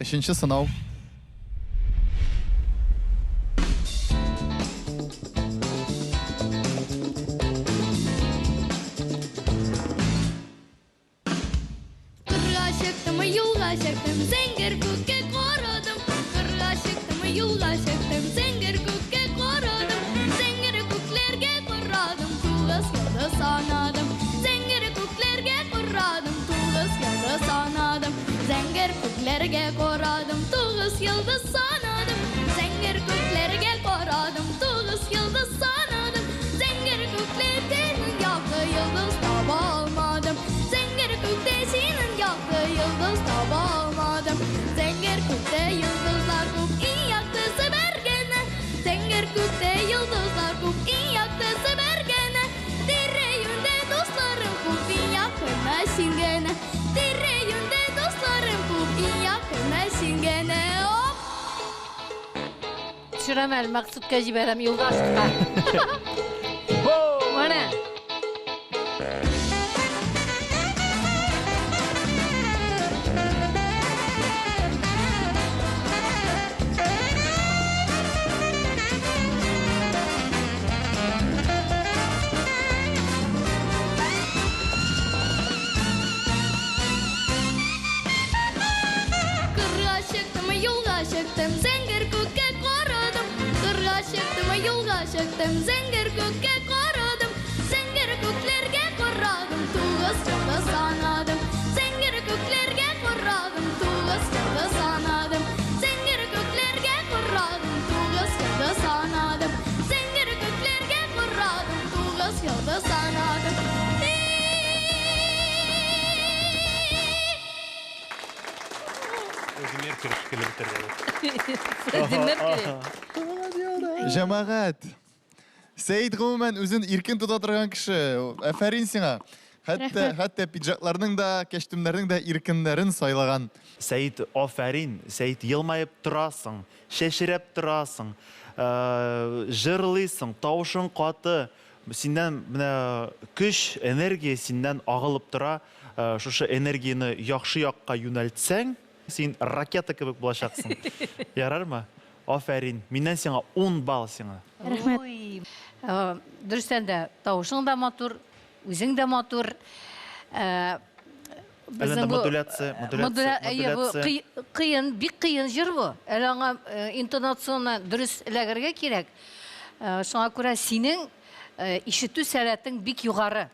Өченче сынау. Кырга чыктым, юлга чыктым, зәңгәр күккә карадым. Кырга чыктым, юлга чыктым, зәңгәр күккә карадым. Зәңгәр күкләргә карадым, тугыз йолдыз санадым. Зәңгәр күкләргә карадым, тугыз йолдыз санадым. Зәңгәр күкләргә карадым, тугыз йолдыз санадым. Зәңгәр күкләргә карадым, тугыз йолдыз санадым. Зәңгәр күкләрдә якты йолдыз таба алмадым. Зәңгәр күктә синең якты йолдыз таба алмадым. Зәңгәр күктә йолдызлар күп, иң яктысы бер генә. Зәңгәр күктә йолдызлар күп, иң яктысы бер генә. Тирә-юньдә дусларым күп, иң якыны син генә. Тирә-юньдә дусларым күп, иң якыны син генә. Оп! Төшерәм әле, Максутка җибәрәм, юлдашка. Менә. Кырга чыктым, юлга чыктым, зәңгәр күккә карадым. Кырга чыктым, юлга чыктым, зәңгәр күккә карадым. Зәңгәр күкләргә карадым, тугыз йолдыз санадым. Зәңгәр күкләргә карадым, тугыз йолдыз санадым. Зәңгәр күкләргә карадым, тугыз йолдыз санадым. Зәңгәр күкләргә карадым, тугыз йолдыз санадым. Фредди Меркьюри шикелле бетергән. Фредди Меркьюри. Җәмәгать. Сәид гомумән үзен иркен тота торган кеше. Афәрин сиңа. Хәтта хәтта пиджакларның да, кәчтүмнәрнең дә иркеннәрен сайлаган. Сәид, афәрин, Сәид, елмаеп торасың, чәчрәп торасың, җырлыйсың, тавышың каты, синнән менә көч, энергия синнән агылып тора. Шушы энергияне яхшы якка юнәлтсәң, син ракета кебек булачаксың. Ярармы? Афәрин. Миннән сиңа 10 балл сиңа. Рәхмәт. Ой. Дөрестән дә, тавышың да матур, үзең дә матур. Әле модуляция, модуляция, модуляция. Кыен, бик кыен җыр бу. Әле аңа интонационы дөрес эләгергә кирәк. Шуңа күрә синең ишетү сәләтең бик югары.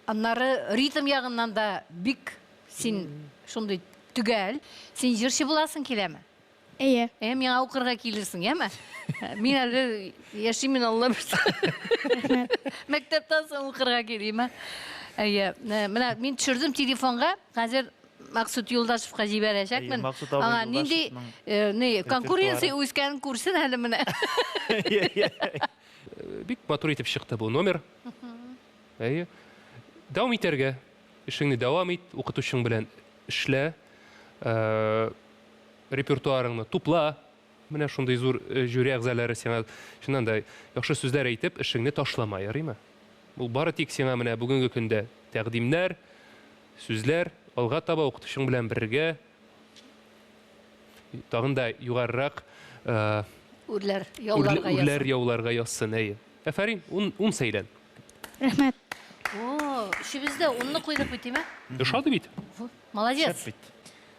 Аннары ритм ягыннан да бик син шундый төгәл. Син җырчы буласың киләме? Әйе. Ә миңа укырга килерсең, яме? Мин әле яшим мин Алла бирсә. Мәктәптән соң укырга килим, ә? Әйе. Менә мин төшердем телефонга. Хәзер Максут Юлдашевка җибәрәчәкмен. Максут абый Аңа нинди ни конкуренция үскәнен күрсен әле менә. Бик матур итеп чыкты бу номер. Әйе. Дәвам итәргә. Эшеңне дәвам ит, укытучың белән эшлә. Репертуарыңны тупла. Менә шундый зур жюри әгъзалары сиңа чыннан да яхшы сүзләр әйтеп, эшеңне ташлама, ярыймы? Ул бары тик сиңа менә бүгенге көндә тәкъдимнәр, Сүзләр, алга таба укытучың белән бергә тагын да югарырак Үрләр яуларга язсын. Үрләр яуларга язсын, әйе. Афәрин, ун, ун сәйлән. Рәхмәт. О, өчебез дә унны куйдык бит, димә? Ошады бит. Молодец. Шәп бит.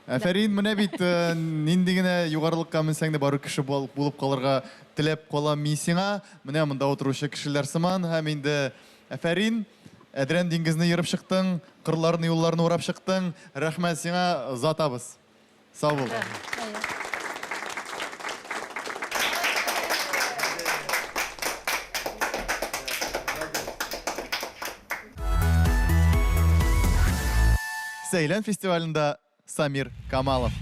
Афәрин, менә бит нинди генә югарылыкка менсәң дә бары кеше булып калырга теләп калам мин сиңа. Менә монда утыручы кешеләр сыман һәм инде афәрин, Әдрән диңгезне ерып чыктың, кырларны, юлларны урап чыктың. Рәхмәт сиңа, озатабыз. Сау бул. Сәйлән фестивалендә Самир Камалов.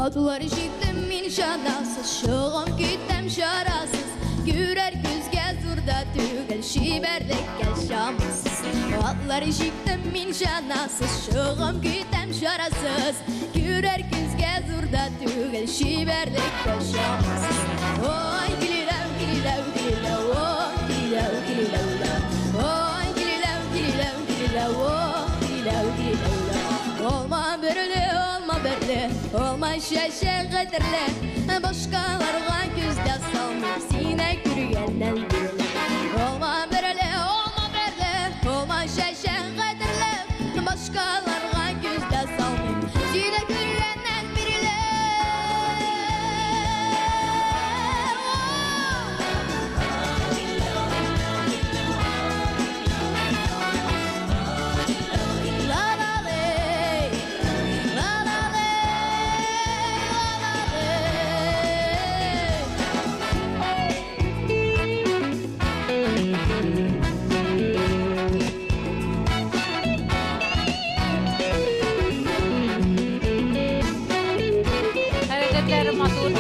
Атлар җиктем мин чанасыз, чыгам китәм чарасыз. Күрер күзгә зур да түгел, чибәрлеккә чамасыз. Атлар җиктем мин чанасыз, чыгам китәм чарасыз. Күрер күзгә зур да түгел, чибәрлеккә чамасыз. Ой, килиләү, килиләү, килиләү, ой, килиләү, килиләү, ой, килиләү, килиләү, килиләү, ой, килиләү, килиләү. Алма берле, алма берле, алма чәчәк кадерле. Башкаларга күз дә салмыйм, сине күргәннән бирле. Алма берле, алма берле, алма чәчәк кадерле. Башкаларга күз дә салмыйм, сине күргәннән бирле. Хәрәкәтләре матур.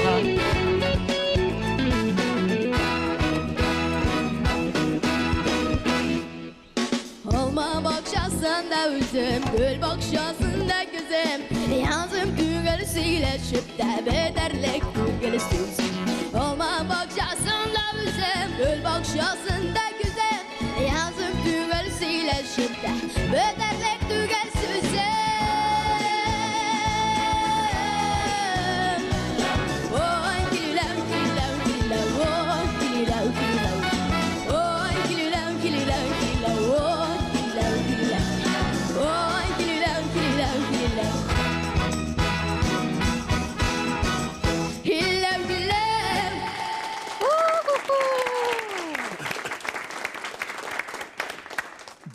Алма бакчасында үзем, гөл бакчасында күзем. Язым түгел сөйләшеп тә бетәрлек түгел сүзем. Алма бакчасында үзем, гөл бакчасында күзем. Язым түгел сөйләшеп тә бетәрлек түгел сүзем. Ой, килиләү, килиләү, килиләү, ой, килиләү, килиләү. Ой, килиләү, килиләү, килиләү, ой, килиләү, килиләү. Ой, килиләү, килиләү, килиләү. Килиләү, килиләү.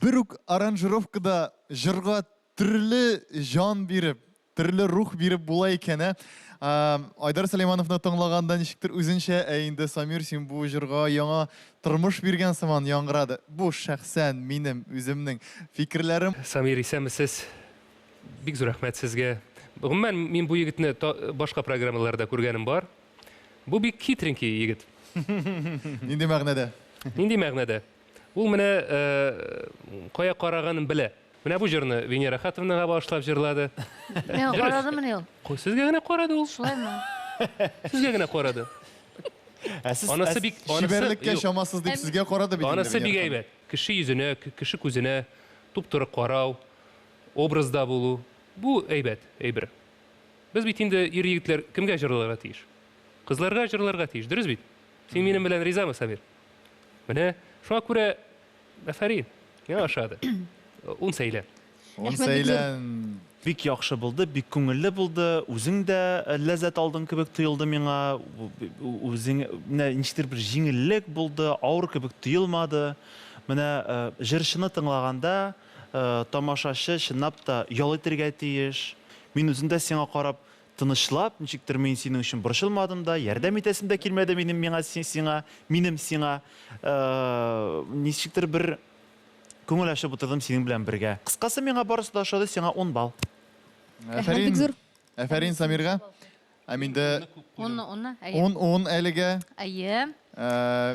Бер үк аранжировкада җырга төрле җан биреп, төрле рух биреп була икән, ә? Айдар Сөләймановны тыңлаганда ничектер үзенчә, ә инде Самир, син бу җырга яңа тормыш биргән сыман яңгырады. Бу шәхсән минем үземнең фикерләрем. Самир, исәнмесез. Бик зур рәхмәт сезгә. Гомумән, мин бу егетне башка программаларда күргәнем бар. Бу бик хитренький егет. Нинди мәгънәдә? Нинди мәгънәдә? Ул менә кая караганын белә. Менә бу җырны Венера Хатовнага багышлап җырлады. Миңа карадымыни ул? Сезгә генә карады ул. Шулаймы? Сезгә генә карады. Ә сез Анысы бик анысы Чибәрлеккә юк. чамасыз дип сезгә карады бит инде Анысы бик Венера ханым. әйбәт. Кеше йөзенә, кеше күзенә туп-туры карау, образда булу. Бу әйбәт әйбер. Без бит инде ир-егетләр кемгә җырларга тиеш? Кызларга җырларга тиеш, дөрес бит? Син минем белән ризамы, Сабир? Менә шуңа күрә афәрин, миңа ошады. Ун сәйлән. Ун Рәхмәт, бик зур. сәйлән. Бик яхшы булды, бик күңелле булды. Үзең дә ләззәт алдың кебек тоелды миңа. Үзең менә ничектер бер җиңеллек булды, авыр кебек тоелмады. Менә җырчыны тыңлаганда тамашачы чынлап та ял итәргә тиеш. Мин үзем дә сиңа карап тынычлап, ничектер мин синең өчен борчылмадым да, ярдәм итәсем дә килмәде минем миңа сиңа, минем сиңа. Ничектер бер күңел ачып утырдым синең белән бергә. Кыскасы, миңа барысы да ошады, сиңа 10 балл. Рәхмәт бик зур. Афәрин Самирга. Ә миндә Унны, унны, әйе. 10 10 әлегә. Әйе.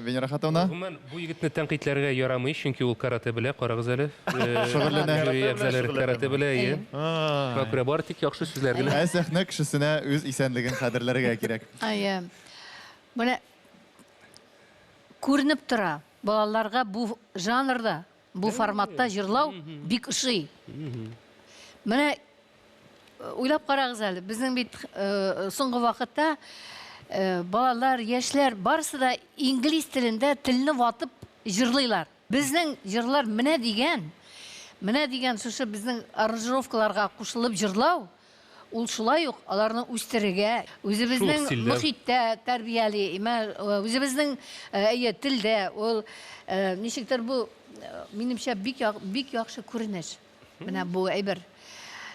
Венера Хатовна. Гомумән, бу егетне тәнкыйтьләргә ярамый, чөнки ул каратэ белә, карагыз әле. Шөгыльләнә. Жюри әгъзалары каратэ белә, әйе. Шуңа күрә бары тик яхшы сүзләр генә. Ә сәхнә кешесенә үз исәнлеген кадерләргә кирәк. Әйе. Менә күренеп тора, балаларга бу жанрда, бу форматта җырлау бик ошый. Менә уйлап карагыз әле, безнең бит соңгы вакытта балалар, яшьләр барысы да инглиз телендә телне ватып җырлыйлар. Безнең җырлар менә дигән, менә дигән шушы безнең аранжировкаларга кушылып җырлау, ул шулай ук аларны үстерергә, үзебезнең мохиттә тәрбияли, үзебезнең әйе телдә, ул ничектер бу, минемчә, бик бик яхшы күренеш. Менә бу әйбер.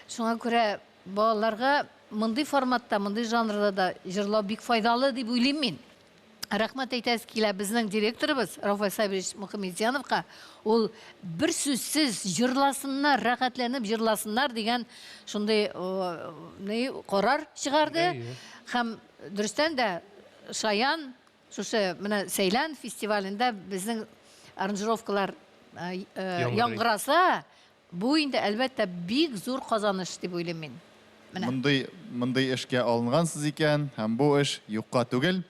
Шуңа күрә балаларга мондый форматта, мондый жанрда да җырлау бик файдалы дип уйлыйм мин. Рәхмәт әйтәсе килә безнең директорыбыз Рафаэль Сабирович Мухаметзяновка. Ул бер сүзсез җырласыннар, рәхәтләнеп җырласыннар дигән шундый ни карар чыгарды. Һәм дөрестән дә Шаян шушы менә Сәйлән фестивалендә безнең аранжировкалар яңгыраса, бу инде әлбәттә бик зур казаныш дип уйлыйм мин. Менә. Мондый мондый эшкә алынгансыз икән, һәм бу эш юкка түгел.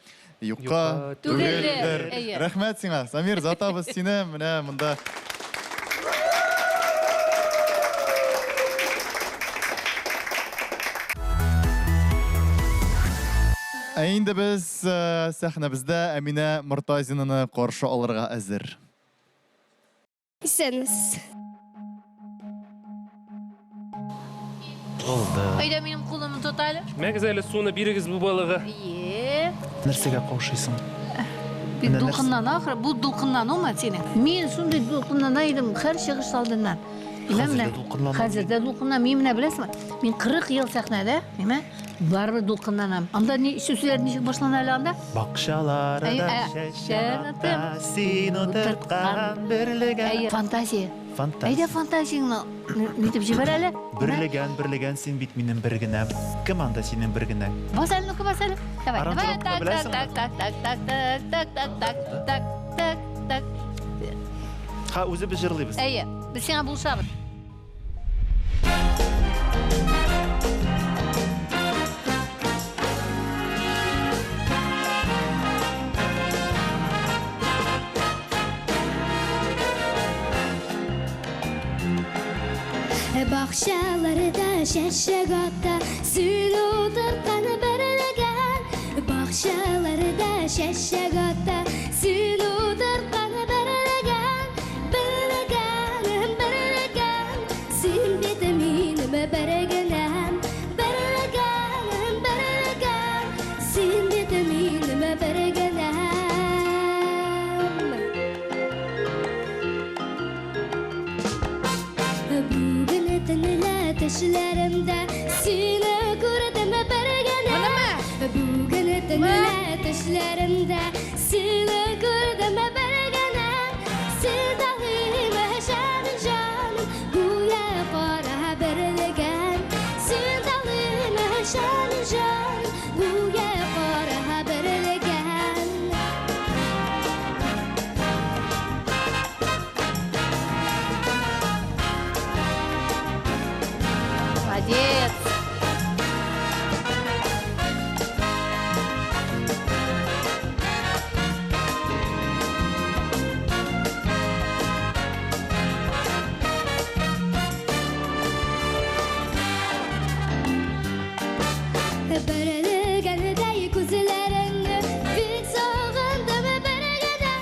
Юкка түгелдер. Рәхмәт сиңа, Самир, затабыз сине менә монда. Ә инде без сәхнәбездә Әминә Мортазинаны каршы алырга әзер. Исәнмесез. Булды. Әйдә минем кулымны тот әле. Мәгез әле суны бирегез бу балага. Ие. Нәрсәгә каушыйсың? Бик дулкынлана ахры. Бу дулкынланумы синең? Мин шундый дулкынлана идем һәр чыгыш алдыннан. Хәзер дә дулкынланам. Хәзер дә дулкынланам. Мин менә беләсеңме? Мин 40 ел сәхнәдә, ниме? Барыбер дулкынланам. Анда ни сүзләр ничек башлана әле анда? Бакчаларда чәчәк ата, син утырткан бөрлегән. Фантазия. Фантазия. Әйдә фантазияңне нитеп җибәр әле. Бөрлегән, бөрлегән, син бит минем бер генәм. Кем анда синең бер генәң? Бас әле, ну-ка бас әле. Давай, давай, так, так, так, так, так, так, так, так, так, так, так, так. Ха, үзебез җырлыйбыз. Әйе, без сиңа булышабыз. Бакчаларда чәчәк ата, син утырткан бөрлегән. Бакчаларда чәчәк ата, син утырткан бөрлегән. Бөрлегән, бөрлегән, син бит минем бер генәм. Бөрлегән, бөрлегән, син бит минем бер генәм. Бүген төнлә төшләремдә сине күрдем бер генә. Бүген төнлә төшләремдә сине күрдем бер генә. Sevdalıyım şanım canım, güya qara бөрлегән. Sevdalıyım şanım canım, güya qara бөрлегән. Молодец. Бөрлегәндәй күзләреңне бик сагындым бер генә.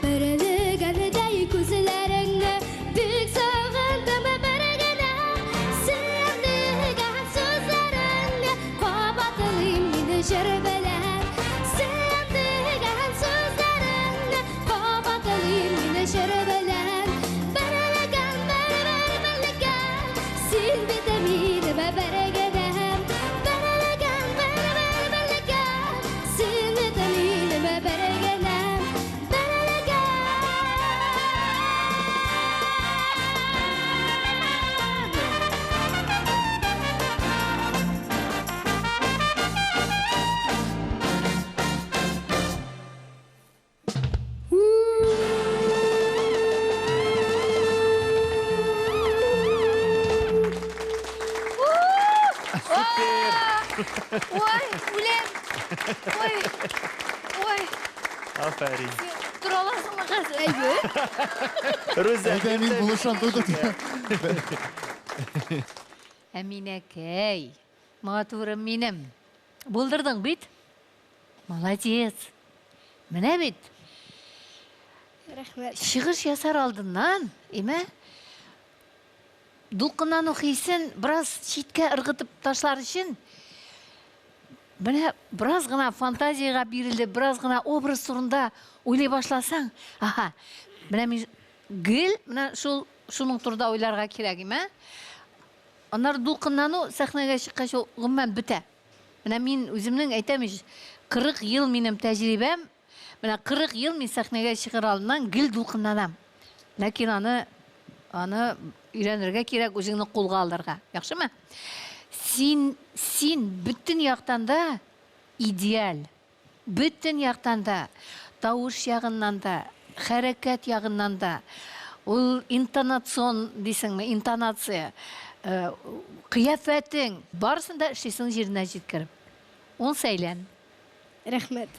Бөрлегәндәй күзләреңне бик сагындым бер генә. Син дигән сүзләреңне кабатлыйм мин җыр белән. Син дигән сүзләреңне кабатлыйм мин җыр белән. Бөрлегән, бер бер бөрлегән, син бит минем бер генәм. Бөрлегән, бер бер бөрлегән, син бит минем бер генәм. Бөрлегән. Тәкбир! Ой, үләм! Ой, ой. Афәрин. Тора аласыңмы хәзер? Әйе. Рүзәл, Әйдә, мин булышам, ту, ту, ту. Әминәкәй, матурым минем. Булдырдың бит? Молодец. Менә бит. Рәхмәт. Чыгыш ясар алдыннан, име? Дулкынлану хисен бераз читкә ыргытып ташлар өчен менә бераз гына фантазиягә бирелеп, бераз гына образ турында уйлый башласаң, аһа, менә мин гел менә шул шуның турында уйларга кирәк, име? Аннары дулкынлану сәхнәгә чыккач ул гомумән бетә. Менә мин үземнең әйтәм ич, 40 ел минем тәҗрибәм, менә 40 ел мин сәхнәгә чыгыр алдыннан гел дулкынланам. Ләкин аны аны өйрәнергә кирәк, үзеңне кулга алырга. Яхшымы? Син син бөтен яктан да идеаль. Бөтен яктан да, тавыш ягыннан да, хәрәкәт ягыннан да, ул интонацион дисеңме, интонация, э, кыяфәтең, барысын да эшлисең җиренә җиткереп. Ун сәйлән. Рәхмәт.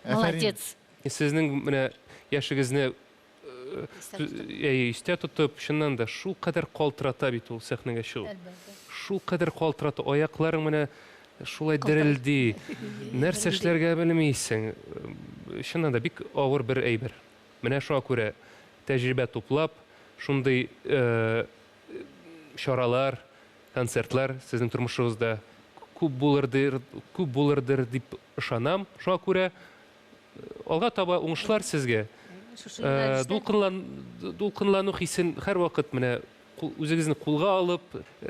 Молодец. Сезнең менә яшегезне әйе, истә тотып, чыннан да шул кадәр калтырата бит ул сәхнәгә чыгу. Шул кадәр калтырата, аякларың менә шулай дерелди. Нәрсә эшләргә белмисең. Чыннан да бик авыр бер әйбер. Менә шуңа күрә тәҗрибә туплап, шундый чаралар, концертлар сезнең тормышыгызда күп булырдыр, күп булырдыр дип ышанам. Шуңа күрә алга таба уңышлар сезгә. Дулкынлан, дулкынлану хисен һәрвакыт менә үзегезне кулга алып,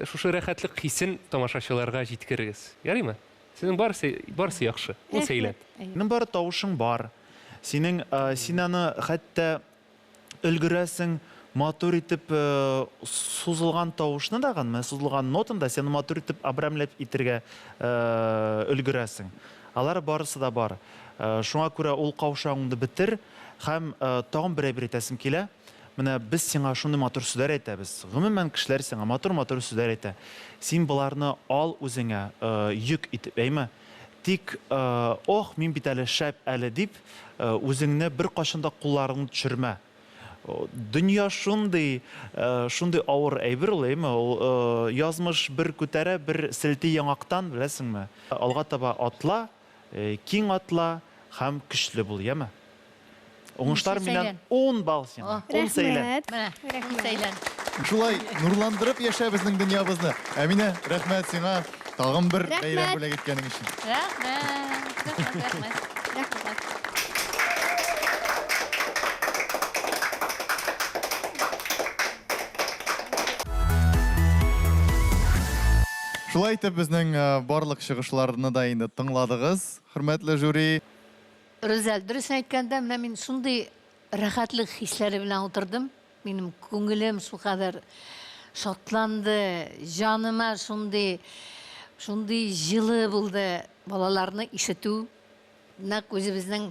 шушы рәхәтлек хисен тамашачыларга җиткерегез. Ярыймы? Сезнең барысы, барысы яхшы. Ул сәйлән. Синең бары тавышың бар. Синең, син аны хәтта өлгерәсең матур итеп сузылган тавышны да, менә сузылган нотаны да син матур итеп абрамлап итергә өлгерәсең. Алар барысы да бар. Шуңа күрә ул каушавыңны бетер һәм тагын бер әйбер әйтәсем килә. Менә без сиңа шундый матур сүзләр әйтәбез. Гомумән, кешеләр сиңа матур-матур сүзләр әйтә. Син боларны ал үзеңә, йөк итеп, әйме? Тик, ох, мин бит әле шәп әле дип, үзеңне беркайчан да кулларыңны төшермә. Дөнья шундый, шундый авыр әйбер ул, әйме? Ул язмыш бер күтәрә, бер селти яңактан, беләсеңме? Алга таба атла, киң атла һәм көчле бул, яме? Уңышлар миннән 10 балл сиңа. 10 сәйлән. Рәхмәт. Менә, 10 сәйлән. Шулай нурландырып яшә безнең дөньябызны. Әминә, рәхмәт сиңа тагын бер бәйрәм бүләк иткәнең өчен. Рәхмәт. Рәхмәт, рәхмәт. Рәхмәт. Шулай итеп безнең барлык чыгышларны да инде тыңладыгыз, хөрмәтле жюри. Рүзәл, дөресен әйткәндә, менә мин шундый рәхәтлек хисләре белән утырдым. Минем күңелем шулкадәр шатланды, җаныма шундый, шундый җылы булды балаларны ишетү. Нәкъ үзебезнең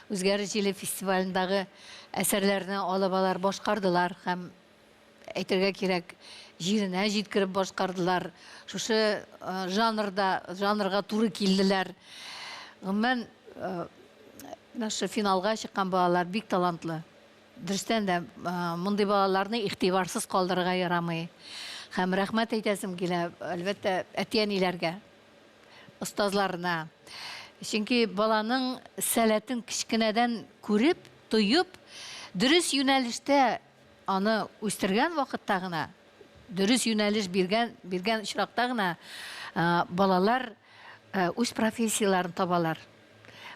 Үзгәреш җиле фестивалендагы әсәрләрне алып алар башкардылар һәм әйтергә кирәк, җиренә җиткереп башкардылар. Шушы жанрда, жанрга туры килделәр. Гомумән, менә шушы финалга чыккан балалар бик талантлы. Дөрестән дә, мондый балаларны игътибарсыз калдырырга ярамый. Һәм рәхмәт әйтәсем килә, әлбәттә, әти-әниләргә, остазларына. Чөнки баланың сәләтен кечкенәдән күреп, тоеп, дөрес юнәлештә Аны үстергән вакытта гына, дөрес юнәлеш биргән, биргән очракта гына балалар үз профессияләрен табалар.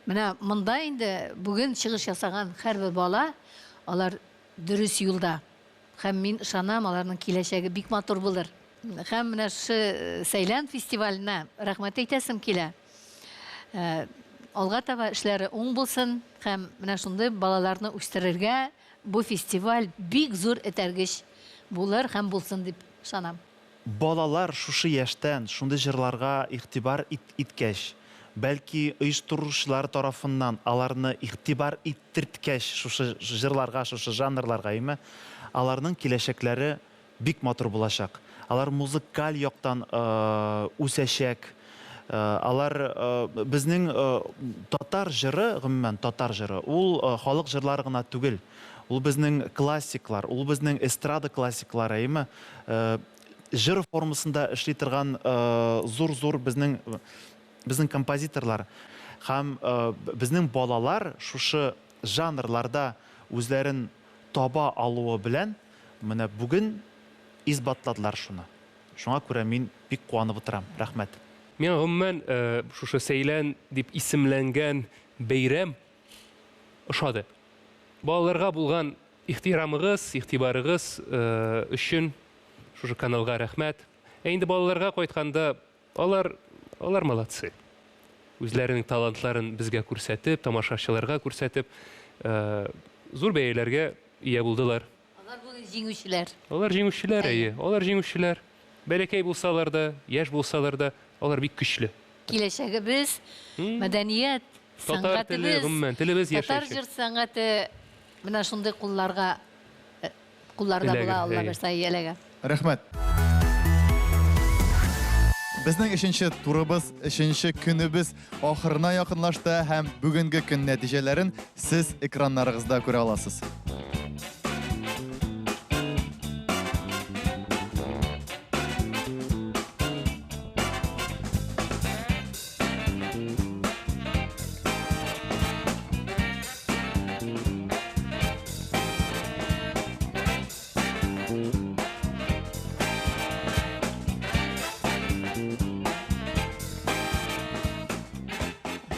Менә монда инде бүген чыгыш ясаган һәрбер бала, алар дөрес юлда. Һәм мин ышанам, аларның киләчәге бик матур булыр. Һәм менә шушы Сәйлән фестиваленә рәхмәт әйтәсем килә. Алга таба эшләре уң булсын һәм менә шундый балаларны үстерергә Бу фестиваль бик зур этәргеч булыр һәм булсын дип ышанам. Балалар шушы яшьтән шундый җырларга игътибар иткәч, бәлки оештыручылар тарафыннан аларны игътибар иттерткәч шушы җырларга, шушы жанрларга, әйме, аларның киләчәкләре бик матур булачак. Алар музыкаль яктан үсәчәк. Алар безнең татар җыры, гомумән, татар җыры, ул халык җырлары гына түгел. Ул безнең классиклар, ул безнең эстрада классиклары, әйеме? Җыр формасында эшли торган зур-зур безнең безнең композиторлар һәм безнең балалар шушы жанрларда үзләрен таба алуы белән менә бүген исбатладылар шуны. Шуңа күрә мин бик куанып утырам. Рәхмәт. Миңа гомумән шушы Сәйлән дип исемләнгән бәйрәм ошады. Балаларга булган ихтирамыгыз, игътибарыгыз өчен шушы каналга рәхмәт. Ә инде балаларга кайтканда, алар, алар молодцы. Үзләренең талантларын безгә күрсәтеп, тамашачыларга күрсәтеп, зур бәяләргә ия булдылар. Алар бүген җиңүчеләр. Алар җиңүчеләр, әйе, алар җиңүчеләр. Бәләкәй булсалар да, яшь булсалар да, алар бик көчле. Киләчәгебез, мәдәният, Татар теле, сәнгатебез, гомумән, телебез татар яшәячәк. җыр сәнгате менә шундый кулларга э, кулларда Эләгер, була, Алла әйе. бирса, эләгә. Рәхмәт. Безнең өченче турыбыз, өченче көнебез ахырына якынлашты һәм бүгенге көн нәтиҗәләрен сез экраннарыгызда күрә аласыз.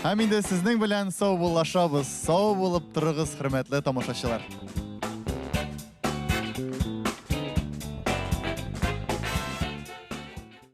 Һәм инде сезнең белән саубуллашабыз. Сау булып торыгыз, хөрмәтле тамашачылар.